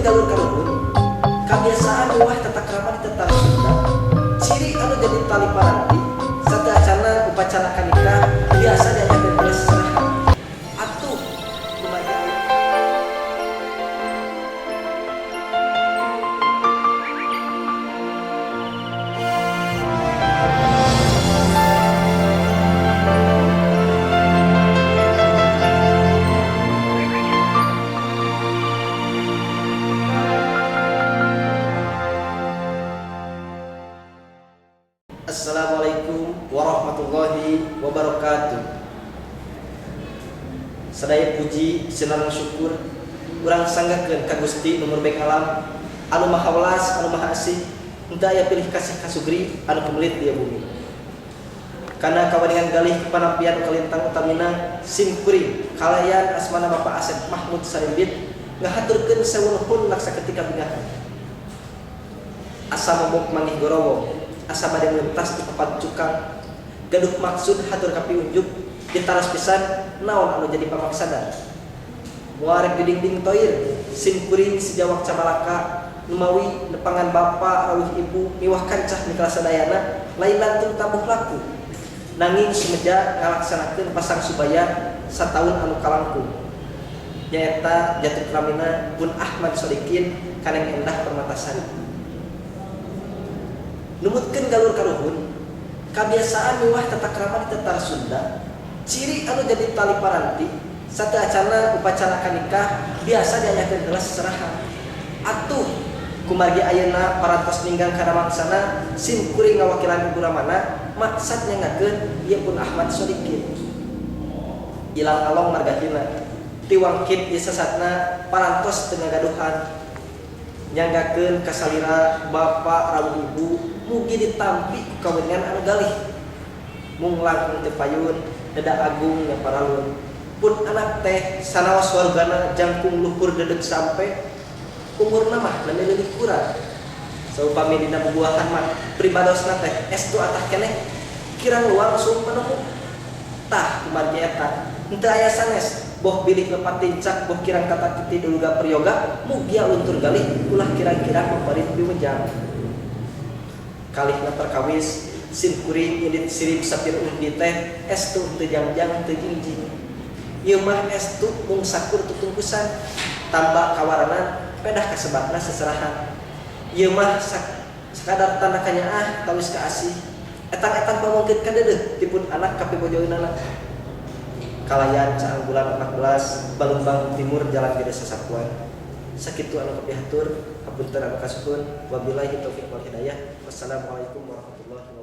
Numutkeun galur karuhun, kabiasaan miwah tata krama di Tatar Sunda, ciri anu jadi tali paranti sateuacanna upacara kanikah biasa diayakeun heula seserahan. Atuh kumargi Assalamualaikum warahmatullahi wabarakatuh. Sadaya puji sinareng syukur urang sanggakeun ka Gusti nu murbeng alam, anu maha welas, anu maha asih, henteu aya pilih kasih ka sugri anu kumelit di bumi. Kana kawaningan galih kepanampian kalintang utamina, sim kuring kalayan asmana Bapak Asep Mahmud Sarimbit ngahaturkeun sewu nuhun laksa ketika bingahan. Asa momok manggih gorowong, asa bade meuntas di papan cukang, gaduh maksud hatur kapiunjuk ditaros pisan naon anu jadi pamaksadan. Moal rek didingding toir, sim kuring sejawak cabalaka numawi nepangan bapa rawuh ibu miwah kancah mitra sadayana lain lantun tabuh laku. Nanging sumeja ngalaksanakeun pasang subayar sataun anu kalangkung, nyaeta jatuh kramina pun Ahmad Sodikin kaneng Endah Permatasari. Numutkeun galur karuhun, kabiasaan miwah tata krama di Tatar Sunda, ciri anu jadi tali paranti sateuacanna upacara kanikah biasa diayakeun heula seserahan. Atuh kumargi ayeuna parantos ninggang kana mangsana, sim kuring ngawakilan Ibu Ramana maksad nyangakeun ieu pun Ahmad Sodikin. Ilang along marga hina tiwangkit ieu sesatna parantos teu ngagaduhan, nyanggakeun kasalira bapa rawuh ibu mugi ditampi ku kawengan anu galih, mung langkung teu payun deda agung nya paralun. Pun anak teh sanaos wargana jangkung luhur dedeg sampe umurna mah nembe leuwih kurang. Saupami dina bubuahan mah pribadosna teh estu atah keneh kirang luang sum penemu. Tah kumargi eta henteu aya sanes, boh bilih lepat tincak boh kirang tata titi duluga priyoga, mugia luntur galih ulah kirang-kirang paparit piwejang. Kalihna perkawis sim kuring indit sirip sapir undi teh estu teu jangjang teu jingjing. Ieu mah estu mung sakur tutungkusan tambah kawaranan pedah kasebatna seserahan. Ieu mah sakadar tanda kanyaah tawis kaasih, etang-etang pamongkeut kadeudeuh tipun anak kapibojoeunana. Kalayan Caang bulan 14 Balumbang Timur Jalan Gede Sasapuan. Sakitu anu kapihatur, hapunten anu kasuhun. Wabillahi taufik wal hidayah. Wassalamualaikum warahmatullahi wabarakatuh.